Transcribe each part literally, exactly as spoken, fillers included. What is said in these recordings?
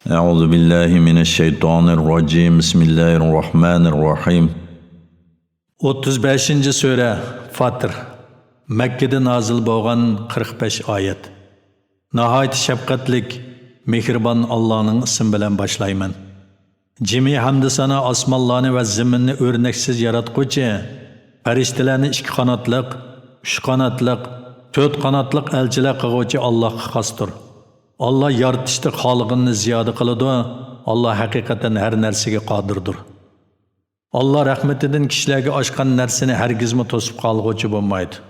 أعوذ بالله من الشيطان الرجيم. بسم الله الرحمن الرحيم. ئوتتۇز بەشىنچى سۈرە، فاتىر. مەككىدە نازىل بولغان، قىرىق بەش ئايەت. ناھايىتى شەپقەتلىك، مېھرىبان ئاللانىڭ ئىسمى بىلەن باشلايمەن. جىمى ھەمدۇسانا ئاسمانلارنى ۋە زېمىننى ئۆرنەكسىز ياراتقۇچى، پەرىشتىلەرنى ئىككى قاناتلىق، ئۈچ قاناتلىق، تۆت قاناتلىق ئەلچىلەر قىلغۇچى ئاللاھقا خاستۇر. ئاللا يارىتىشتا خالىغىنىنى زىيادە قىلىدۇ، ئاللا ھەقىقەتەن ھەر نەرسىگە قادىردۇر. ئاللا رەھمىتىدىن كىشىلەرگە ئاچقان نەرسىنى ھەرگىزمۇ توسۇپ قالغۇچى بولمايدۇ.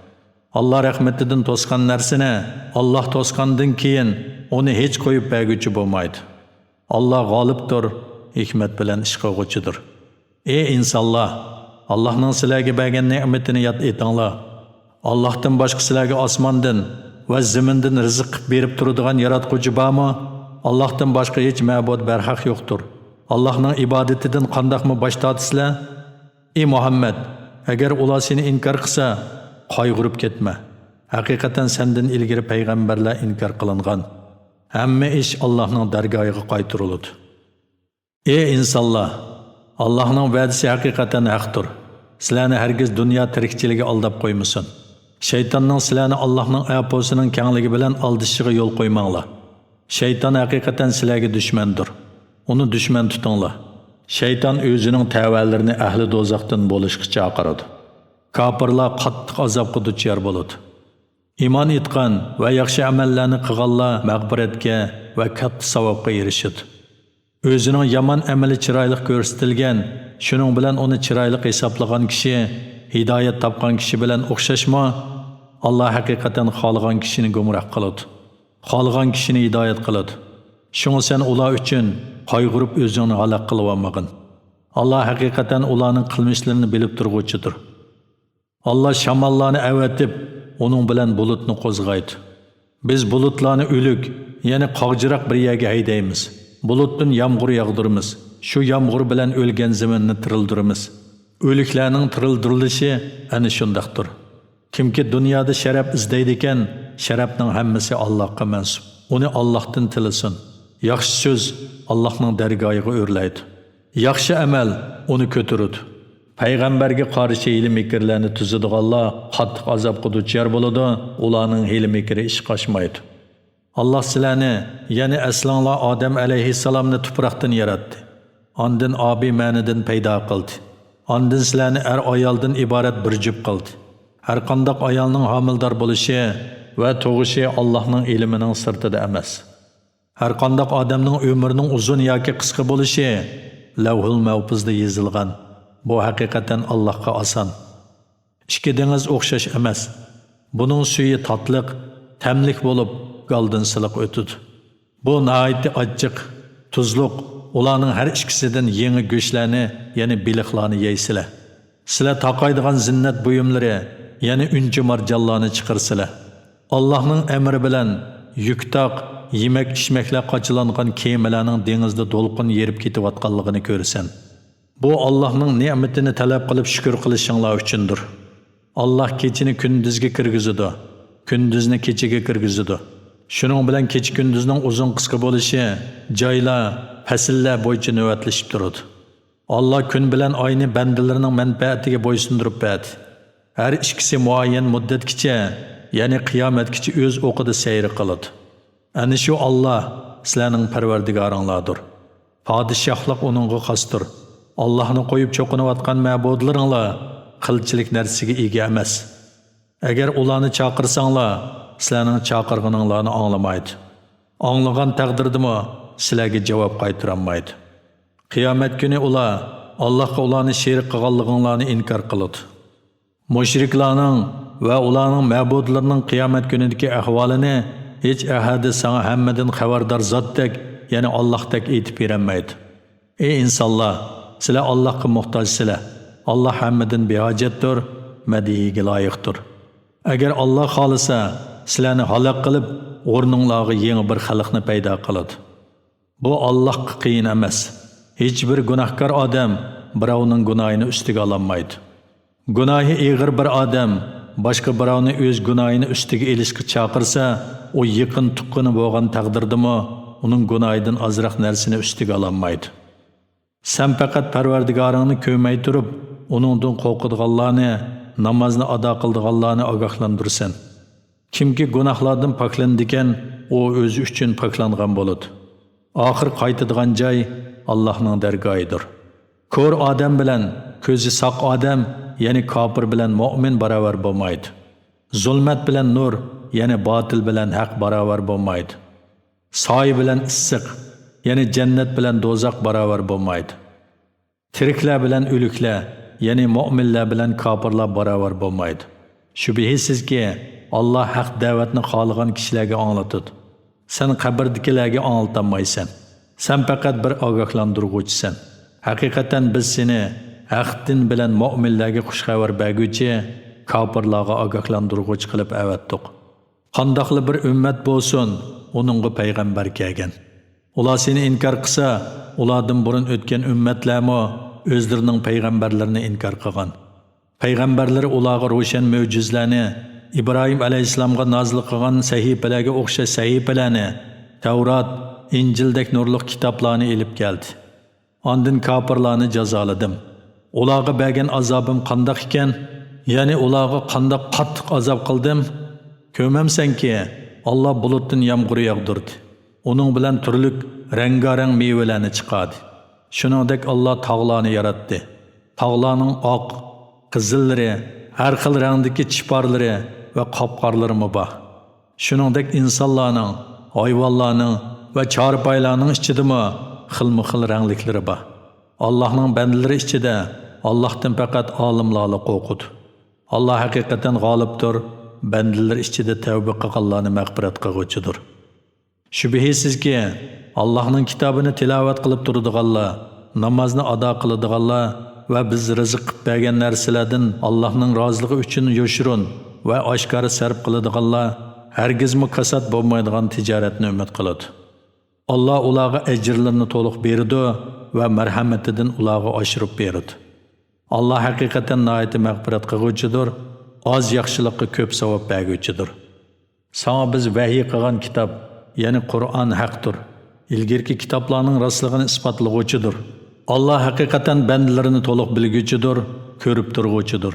ئاللا رەھمىتىدىن توسقان نەرسىنى ئاللا توسقاندىن كېيىن ئۇنى ھېچ قويۇپ بەرگۈچى بولمايدۇ. ئاللا غالىبتۇر، ھېكمەت بىلەن ئىش قىلغۇچىدۇر. ئى ئىنسانلار! ئاللاھنىڭ سىلەرگە بەرگەن نېمىتىنى ياد ئېتىڭلار. ئاللاھتىن باشقا سىلەرگە ئاسماندىن ۋە زېمىندىن رىزىق قىلىپ بېرىپ تۇرىدىغان ياراتقۇچى بارمۇ؟ ئاللاھتىن باشقا ھېچ مەبۇد بەرھەق يوقتۇر. ئاللاھنىڭ ئىبادىتىدىن قانداقمۇ باش تارتىسىلەر؟ ئى مۇھەممەد! ئەگەر ئۇلار سېنى ئىنكار قىلسا، قايغۇرۇپ كەتمە. ھەقىقەتەن سەندىن ئىلگىرى پەيغەمبەرلەر ئىنكار قىلىنغان. ھەممە ئىش ئاللاھنىڭ دەرگاھىغا قايتۇرۇلىدۇ. ئى ئىنسانلار! ئاللاھنىڭ ۋەدىسى ھەقىقەتەن ھەقتۇر. سىلەرنى ھەرگىز دۇنيا تىرىكچىلىكى ئالداپ قويمىسۇن. شەيتاننىڭ سىلەرنى ئاللاھنىڭ ئەپۇسىنىڭ كەڭلىكى بىلەن ئالدىشىشىغا يول قويماڭلار. شەيتان ھەقىقەتەن سىلەرگە دۈشمەندۇر. ئۇنى دۈشمەن تۇتۇڭلار. شەيتان ئۆزىنىڭ تەۋەلىرىنى ئەھلى دوزاختىن بولۇشقا چاقىرىدۇ. كاپىرلار قاتتىق ئازابقا دۇچار بولىدۇ. ئىمان ئېيتقان ۋە ياخشى ئەمەللەرنى قىلغانلار مەغپىرەتكە ۋە كاتتا ساۋابقا ئېرىشىدۇ. ئۆزىنىڭ يامان ئەمىلى چىرايلىق كۆرسىتىلگەن، شۇنىڭ بىلەن ئۇنى چىرايلىق ھېسابلىغان كىشى ھىدايەت تاپقان كىشى بىلەن ئوخشاشمۇ؟ ئاللا ھەقىقەتەن خالىغان كىشىنى گۇمراھ قىلىدۇ، خالىغان كىشىنى ھىدايەت قىلىدۇ. شۇڭا سەن ئۇلار ئۈچۈن قايغۇرۇپ ئۆزۈڭنى ھالاك قىلىۋالمىغىن. ئاللا ھەقىقەتەن ئۇلارنىڭ قىلمىشلىرىنى بىلىپ تۇرغۇچىدۇر. ئاللا شاماللارنى ئەۋەتىپ، ئۇنىڭ بىلەن بۇلۇتنى قوزغايدۇ. بىز بۇلۇتلارنى ئۆلۈك، يەنى قاغجىراق بىر يەرگە ھەيدەيمىز. بۇلۇتتىن يامغۇر ياغدۇرىمىز. شۇ يامغۇر بىلەن ئۆلگەن زېمىننى تىرىلدۈرىمىز. ئۆلۈكلەرنىڭ تىرىلدۈرۈلۈشى ئەنە شۇنداقتۇر. كىمكى دۇنيادا شەرەپ ئىزدەيدىكەن، شەرەپنىڭ ھەممىسى ئاللاھقا مەنسۇپ. ئۇنى ئاللاھتىن تىلىسۇن. ياخشى سۆز ئاللاھنىڭ دەرگاھىغا ئۆرلەيدۇ. ياخشى ئەمەل ئۇنى كۆتۈرىدۇ. پەيغەمبەرگە قارشى ھىيلە-مىكىرلەرنى تۈزىدىغانلار قاتتىق ئازابقا دۇچار بولىدۇ، ئۇلارنىڭ ھىيلە-مىكرى ئىشقا ئاشمايدۇ. ئاللا سىلەرنى، يەنى ئەسلىڭلار ئادەم ئەلەيھىسسالامنى تۇپراقتىن ياراتتى. ئاندىن ئابى مەنىدىن پەيدا قىلدى. ئاندىن سىلەرنى ئەر-ئايالدىن ئىبارەت بىر جۈپ قىلدى. ھەرقانداق ئايالنىڭ ھامىلىدار بولۇشى ۋە تۇغۇشى ئاللاھنىڭ ئىلمىنىڭ سىرتىدا ئەمەس. ھەرقانداق ئادەمنىڭ ئۆمرىنىڭ ئۇزۇن ياكى قىسقا بولۇشى لەۋھۇل مەھپۇزدا يېزىلغان. بۇ ھەقىقەتەن ئاللاھقا ئاسان. ئىككى دېڭىز ئوخشاش ئەمەس. بۇنىڭ سۈيى تاتلىق، تەملىك بولۇپ، گالدىن سىلىق ئۆتىدۇ. بۇ ناھايىتى ئاچچىق، تۇزلۇق، ئۇلارنىڭ ھەر ئىككىسىدىن يېڭى گۆشلەرنى، يەنى بېلىقلارنى يەيسىلەر. سىلەر تاقايدىغان زىننەت بۇيۇملىرى، يەنى ئۈنچە-مارجانلارنى چىقىرىسىلەر. ئاللاھنىڭ ئەمرى بىلەن يۈك-تاق، يېمەك-ئىچمەكلەر قاچىلانغان كېمىلەرنىڭ دېڭىزدا دولقۇن يېرىپ كېتىۋاتقانلىقىنى كۆرىسەن. بۇ ئاللاھنىڭ نېمىتىنى تەلەپ قىلىپ شۈكۈر قىلىشىڭلار ئۈچۈندۇر. ئاللاھ كېچىنى كۈندۈزگە كىرگۈزىدۇ، كۈندۈزنى كېچىگە كىرگۈزىدۇ. شۇنىڭ بىلەن كېچە-كۈندۈزنىڭ ئۇزۇن-قىسقا بولۇشى جايلار، پەسىللەر بويىچە نۆۋەتلىشىپ تۇرىدۇ. ئاللاھ كۈن بىلەن ئاينى بەندىلىرىنىڭ مەنپەئەتىگە بويسۇندۇرۇپ بەردى. ھەر ئىككىسى مۇئەييەن مۇددەتكىچە، يەنى قىيامەتكىچە ئۆز ئوقىدا سەير قىلىدۇ. ئەنە شۇ ئاللاھ سىلەرنىڭ پەرۋەردىگارىڭلاردۇر. پادىشاھلىق ئۇنىڭغا خاستۇر. ئاللاھنى قويۇپ چوقۇنۇۋاتقان مەبۇدلىرىڭلار قىلچىلىك نەرسىگە ئىگە ئەمەس. ئەگەر ئۇلارنى چاقىرساڭلار، سىلەرنىڭ چاقىرغىنىڭلارنى ئاڭلىمايدۇ. ئاڭلىغان تەقدىردىمۇ سىلەرگە جاۋاب قايتۇرالمايدۇ. قىيامەت كۈنى ئۇلار ئاللاھقا ئۇلارنى شېرىك قىلغانلىقىڭلارنى ئىنكار قىلىدۇ. مۇشرىكلارنىڭ ۋە ئۇلارنىڭ مەبۇدلىرىنىڭ قىيامەت كۈنىدىكى ئەھۋالىنى ھېچ ئەھەدى ساڭا ھەممىدىن خەۋەردار زاتتەك، يەنى ئاللاھتەك ئېيتىپ بېرەلمەيدۇ. ئى ئىنسانلار! سىلەر ئاللاھقا موھتاجسىلەر. ئاللاھ ھەممىدىن بىھاجەتتۇر، مەدھىيىگە لايىقتۇر. ئەگەر ئاللاھ خالىسا، سىلەرنى ھالاك قىلىپ، ئورنۇڭلارغا يېڭى بىر خەلقنى پەيدا قىلىدۇ. بۇ ئاللاھقا قىيىن ئەمەس. ھېچبىر گۇناھكار ئادەم بىراۋنىڭ گۇناھىنى ئۈستىگە ئالالمايدۇ. گۇناھى ئېغىر بىر ئادەم باشقا بىراۋنى ئۆز گۇناھىنى ئۈستىگە ئېلىشقا چاقىرسا، ئۇ يېقىن تۇغقىنى بولغان تەقدىردىمۇ ئۇنىڭ گۇناھىدىن ئازراق نەرسىنى ئۈستىگە ئالالمايدۇ. سەن پەقەت پەرۋەردىگارىڭنى كۆرمەي تۇرۇپ، ئۇنىڭدىن قورقىدىغانلارنى، نامازنى ئادا قىلىدىغانلارنى ئاگاھلاندۇرىسەن. كىمكى گۇناھلاردىن پاكلىنىدىكەن، ئۇ ئۆزى ئۈچۈن پاكلانغان بولىدۇ. ئاخىر قايتىدىغان جاي ئاللاھنىڭ دەرگاھىدۇر. كور ئادەم بىلەن كۆزى ساق ئادەم، يەنى كاپىر بىلەن مۆمىن باراۋەر بولمايدۇ. زۇلمەت بىلەن نۇر، يەنى باتىل بىلەن ھەق باراۋەر بولمايدۇ. سايە بىلەن ئىسسىق، يەنى جەننەت بىلەن دوزاخ باراۋەر بولمايدۇ. تىرىكلەر بىلەن ئۆلۈكلەر، يەنى مۆمىنلەر بىلەن كاپىرلار باراۋەر بولمايدۇ. شۈبھىسىزكى، ئاللا ھەق دەۋەتنى خالىغان كىشىلەرگە ئاڭلىتىدۇ. سەن قەبرىدىكىلەرگە ئاڭلىتالمايسەن. سەن پەقەت بىر ئاگاھلاندۇرغۇچىسەن. ھەقىقەتەن بىز سېنى ھەق دىن بىلەن مۆمىنلەرگە خۇش خەۋەر بەرگۈچى، كاپىرلارغا ئاگاھلاندۇرغۇچى قىلىپ ئەۋەتتۇق. قانداقلا بىر ئۈممەت بولسۇن، ئۇنىڭغا پەيغەمبەر كەلگەن. ئۇلار سېنى ئىنكار قىلسا، ئۇلاردىن بۇرۇن ئۆتكەن ئۈممەتلەرمۇ ئۆزلىرىنىڭ پەيغەمبەرلىرىنى ئىنكار قىلغان. پەيغەمبەرلىرى ئۇلارغا روشەن مۆجىزىلەرنى، ئىبراھىم ئەلەيھىسسالامغا نازىل قىلغان سەھىپىلەرگە ئوخشاش سەھىپىلەرنى، تەۋرات، ئىنجىلدەك نۇرلۇق كىتابلارنى ئېلىپ كەلدى. ئاندىن كاپىرلارنى جازالىدىم. ئۇلارغا بەرگەن ئازابىم قانداق ئىكەن؟ يەنى ئۇلارغا قانداق قاتتىق ئازاب قىلدىم؟ كۆرمەمسەنكى، ئاللا بۇلۇتتىن يامغۇر ياغدۇردى. ئۇنىڭ بىلەن تۈرلۈك رەڭگارەڭ مېۋىلەرنى چىقاردى. شۇنىڭدەك ئاللا تاغلارنى ياراتتى. تاغلارنىڭ ئاق، قىزىللىرى، ھەر خىل رەڭدىكى چىپارلىرى ۋە قاپقارلىرىمۇ بار. شۇنىڭدەك ئىنسانلارنىڭ، ھايۋانلارنىڭ ۋە چارپايلارنىڭ ئىچىدىمۇ خىلمۇ خىل رەڭلىكلىرى بار. ئاللاھنىڭ بەندىلىرى ئىچىدە ئاللاھتىن پەقەت ئالىملارلا قورقىدۇ. ئاللا ھەقىقەتەن غالىبتۇر، بەندىلىرى ئىچىدە تەۋبە قىلغانلارنى مەغپىرەت قىلغۇچىدۇر. شۈبھىسىزكى، ئاللاھنىڭ كىتابىنى تىلاۋەت قىلىپ تۇرىدىغانلار، نامازنى ئادا قىلىدىغانلار ۋە بىز رىزىق قىلىپ بەرگەن نەرسىلەردىن ئاللاھنىڭ رازىلىقى ئۈچۈن يوشۇرۇن ۋە ئاشكارا سەرپ قىلىدىغانلار ھەرگىزمۇ كاسات بولمايدىغان تىجارەتنى ئۈمىد قىلىدۇ. ئاللا ئۇلارغا ئەجىرلىرىنى تولۇق بېرىدۇ ۋە مەرھەمىتىدىن ئۇلارغا ئاشۇرۇپ بېرىدۇ. ئاللا ھەقىقەتەن ناھايىتى مەغپىرەت قىلغۇچىدۇر، ئاز ياخشىلىققا كۆپ ساۋاب بەرگۈچىدۇر. ساڭا بىز ۋەھىي قىلغان كىتاب، يەنى قۇرئان ھەقتۇر. ئىلگىرىكى كىتابلارنىڭ راستلىقىنى ئىسپاتلىغۇچىدۇر. ئاللا ھەقىقەتەن بەندىلىرىنى تولۇق بىلگۈچىدۇر، كۆرۈپ تۇرغۇچىدۇر.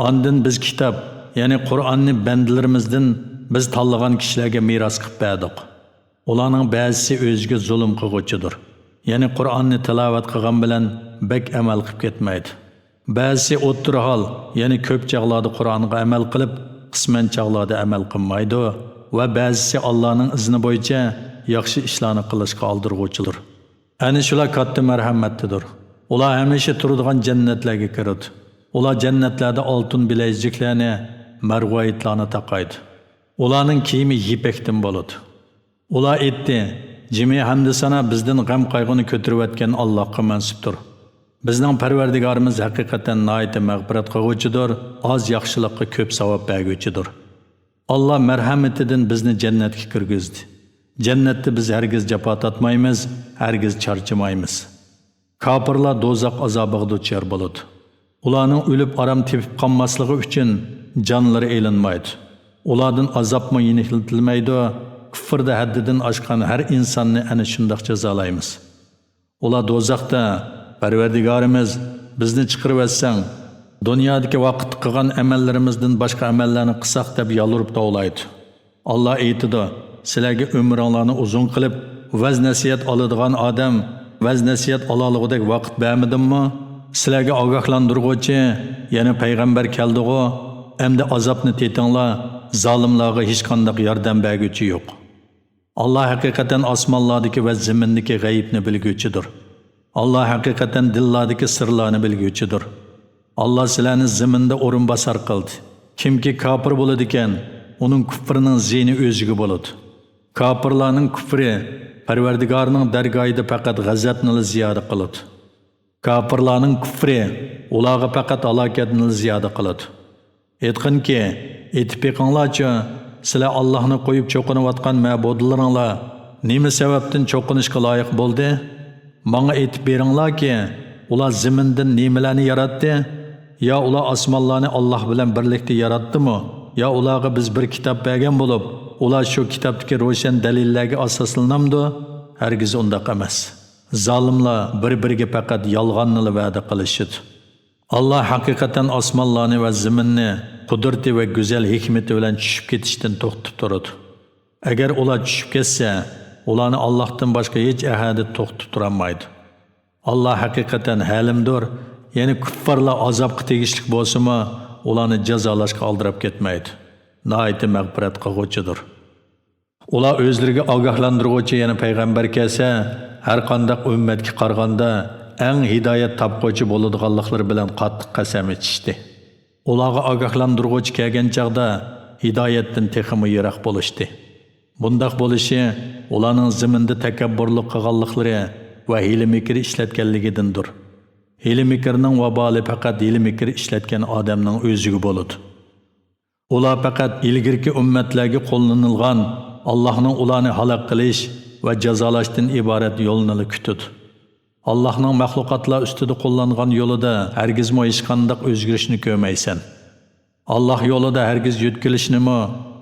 ئاندىن بىز كىتاب، يەنى قۇرئاننى بەندىلىرىمىزدىن بىز تاللىغان كىشىلەرگە مىراس قىلىپ بەردۇق. ئۇلارنىڭ بەزىسى ئۆزىگە زۇلۇم قىلغۇچىدۇر. يەنى قۇرئاننى تىلاۋەت قىلغان بىلەن بەك ئەمەل قىلىپ كەتمەيدۇ. بەزىسى ئوتتۇرا ھال، يەنى كۆپ چاغلاردا قۇرئانغا ئەمەل قىلىپ، قىسمەن چاغلاردا ئەمەل قىلمايدۇ ۋە بەزىسى ئاللانىڭ ئىزنى بويىچە ياخشى ئىشلارنى قىلىشقا ئالدىرغۇچىدۇر. ئەنە شۇلار كاتتا مەرھەمەتتىدۇر. ئۇلار ھەمىشە تۇرىدىغان جەننەتلەرگە كىرىدۇ. ئۇلار جەننەتلەردە ئالتۇن بىلەيزۈكلەرنى، مەرۋايىتلارنى تاقايدۇ. ئۇلارنىڭ كىيىمى يىپەكتىن بولىدۇ. ئۇلار ئېيتتى، جىمى ھەمدۇسانا بىزدىن غەم-قايغۇنى كۆتۈرۈۋەتكەن ئاللاھقا مەنسۇپتۇر. بىزنىڭ پەرۋەردىگارىمىز ھەقىقەتەن ناھايىتى مەغپىرەت قىلغۇچىدۇر، ئاز ياخشىلىققا كۆپ ساۋاب بەرگۈچىدۇر. ئاللا مەرھەمىتىدىن بىزنى جەننەتكە كىرگۈزدى. جەننەتتە بىز ھەرگىز جاپا تارتمايمىز، ھەرگىز چارچىمايمىز. كاپىرلار دوزاخ ئازابىغا دۇچار بولىدۇ. ئۇلارنىڭ ئۆلۈپ ئارام تېپىپ قالماسلىقى ئۈچۈن جانلىرى ئېلىنمايدۇ. ئۇلاردىن ئازابمۇ يېنىكلىتىلمەيدۇ. كۇفردا ھەددىدىن ئاشقان ھەر ئىنساننى ئەنە شۇنداق جازالايمىز. ئۇلار دوزاختا، پەرۋەردىگارىمىز، بىزنى چىقىرىۋەتسەڭ، دۇنيادىكى ۋاقىتتا قىلغان ئەمەللىرىمىزدىن باشقا ئەمەللەرنى قىلساق دەپ يالۋۇرۇپ توۋلايدۇ. ئاللا ئېيتىدۇ، سىلەرگە ئۆمرۈڭلارنى ئۇزۇن قىلىپ، ۋەز-نەسىھەت ئالىدىغان ئادەم ۋەز-نەسىھەت ئالالىغۇدەك ۋاقىت بەرمىدىممۇ؟ سىلەرگە ئاگاھلاندۇرغۇچى، يەنى پەيغەمبەر كەلدىغۇ؟ ئەمدى ئازابنى تېتىڭلار، زالىملارغا ھېچقانداق ياردەم بەرگۈچى يوق. ئاللا ھەقىقەتەن ئاسمانلاردىكى ۋە زېمىندىكى غەيىبنى بىلگۈچىدۇر. ئاللا ھەقىقەتەن دىللاردىكى سىرلارنى بىلگۈچىدۇر. ئاللا سىلەرنى زېمىندا ئورۇنباسار قىلدى. كىمكى كاپىر بولىدىكەن، ئۇنىڭ كۇفرىنىڭ زىيىنى ئۆزىگە بولىدۇ. كاپىرلارنىڭ كۇفرى پەرۋەردىگارىنىڭ دەرگاھىدا پەقەت غەزەپنىلا زىيادە قىلىدۇ. كاپىرلارنىڭ كۇفرى ئۇلارغا پەقەت ھالاكەتنىلا زىيادە قىلىدۇ. ئېيتقىنكى، ئېيتىپ بېقىڭلارچۇ، سىلەر ئاللاھنى قويۇپ چوقۇنۇۋاتقان مەبۇدلىرىڭلار نېمە سەۋەبتىن چوقۇنۇشقا لايىق بولدى؟ ماڭا ئېيتىپ بېرىڭلاركى، ئۇلار زېمىندىن نېمىلەرنى ياراتتى؟ يا ئۇلار ئاسمانلارنى ئاللاھ بىلەن بىرلىكتە ياراتتىمۇ؟ يا ئۇلارغا بىز بىر كىتاب بەرگەن بولۇپ، ئۇلار شۇ كىتابتىكى روشەن دەلىللەرگە ئاساسلىنامدۇ؟ ھەرگىز ئۇنداق ئەمەس. زالىملار بىر-بىرىگە پەقەت يالغاننىلا ۋەدە قىلىشىدۇ. ئاللا ھەقىقەتەن ئاسمانلارنى ۋە زېمىننى قۇدرىتى ۋە گۈزەل ھېكمىتى بىلەن چۈشۈپ كېتىشتىن توختىتىپ تۇرىدۇ. ئەگەر ئۇلار چۈشۈپ كەتسە، ئۇلارنى ئاللاھتىن باشقا ھېچ ئەھەدى توختىتىپ تۇرالمايدۇ. ئاللا ھەقىقەتەن ھەلىمدۇر، يەنى كۇپپارلار ئازابقا تېگىشلىك بولسىمۇ، ئۇلارنى جازالاشقا ئالدىراپ كەتمەيدۇ. ناھايىتى مەغپىرەت قىلغۇچىدۇر. ئۇلار ئۆزلىرىگە ئاگاھلاندۇرغۇچى يەنى پەيغەمبەر كەلسە، ھەرقانداق ئۈممەتكە قارىغاندا ئەڭ ھىدايەت تاپقۇچى بولىدىغانلىقلىرى بىلەن قاتتىق قەسەم ئىچىشتى. ئۇلارغا ئاگاھلاندۇرغۇچى كەلگەن چاغدا ھىدايەتتىن تېخىمۇ يىراق بولۇشتى. بۇنداق بولۇشى ئۇلارنىڭ زېمىندا تەكەببۇرلۇق قىلغانلىقلىرى ۋە ھىيلە-مىكىر ئىشلەتكەنلىكىدىندۇر. ھىيلە-مىكىرنىڭ ۋابالى پەقەت ھىيلە-مىكىر ئىشلەتكەن ئادەمنىڭ ئۆزىگە بولىدۇ. ئۇلار پەقەت ئىلگىرىكى ئۈممەتلەرگە قوللىنىلغان ئاللاھنىڭ ئۇلارنى ھالاك قىلىش ۋە جازالاشتىن ئىبارەت يولنىلا كۈتىدۇ. ئاللاھنىڭ مەخلۇقاتلار ئۈستىدە قوللانغان يولىدا ھەرگىزمۇ ھېچقانداق ئۆزگىرىشنى كۆرمەيسەن. ئاللاھ يولىدا ھەرگىز يۆتكىلىشنىمۇ،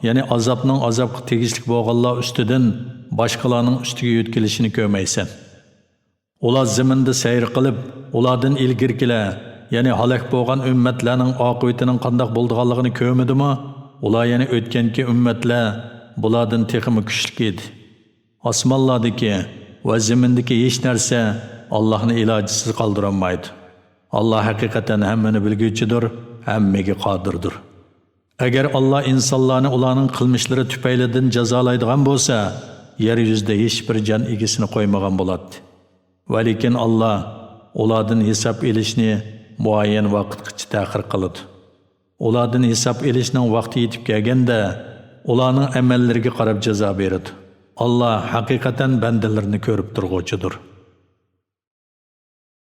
يەنى ئازابنىڭ ئازابقا تېگىشلىك بولغانلار ئۈستىدىن باشقىلارنىڭ ئۈستىگە يۆتكىلىشىنى كۆرمەيسەن. ئۇلار زېمىندا سەير قىلىپ، ئۇلاردىن ئىلگىرىكىلەر، يەنى ھالاك بولغان ئۈممەتلەرنىڭ ئاقىۋىتىنىڭ قانداق بولىدىغانلىقىنى كۆرمىدىمۇ؟ ئۇلار، يەنى ئۆتكەنكى ئۈممەتلەر بۇلاردىن تېخىمۇ كۈچلۈك ئىدى. ئاسمانلاردىكى ۋە زېمىندىكى ھېچ نەرسە ئاللاھنى ئىلاجىسىز قالدۇرالمايدۇ. ئاللاھ ھەقىقەتەن ھەممىنى بىلگۈچىدۇر، ھەممىگە قادىردۇر. ئەگەر ئاللاھ ئىنسانلارنى ئۇلارنىڭ قىلمىشلىرى تۈپەيلىدىن جازالايدىغان بولسا، يەر يۈزىدە ھېچبىر جان ئىگىسىنى قويمىغان بولاتتى. ۋەلىكىن ئاللاھ ئۇلاردىن ھېساب ئېلىشنى مۇئەييەن ۋاقىتقىچە تەخىر قىلىدۇ. ئۇلاردىن ھېساب ئېلىشنىڭ ۋاقتى يېتىپ كەلگەندە، ئۇلارنىڭ ئەمەللىرىگە قاراپ جازا بېرىدۇ. ئاللاھ ھەقىقەتەن بەندىلىرىنى كۆرۈپ تۇرغۇچىدۇر.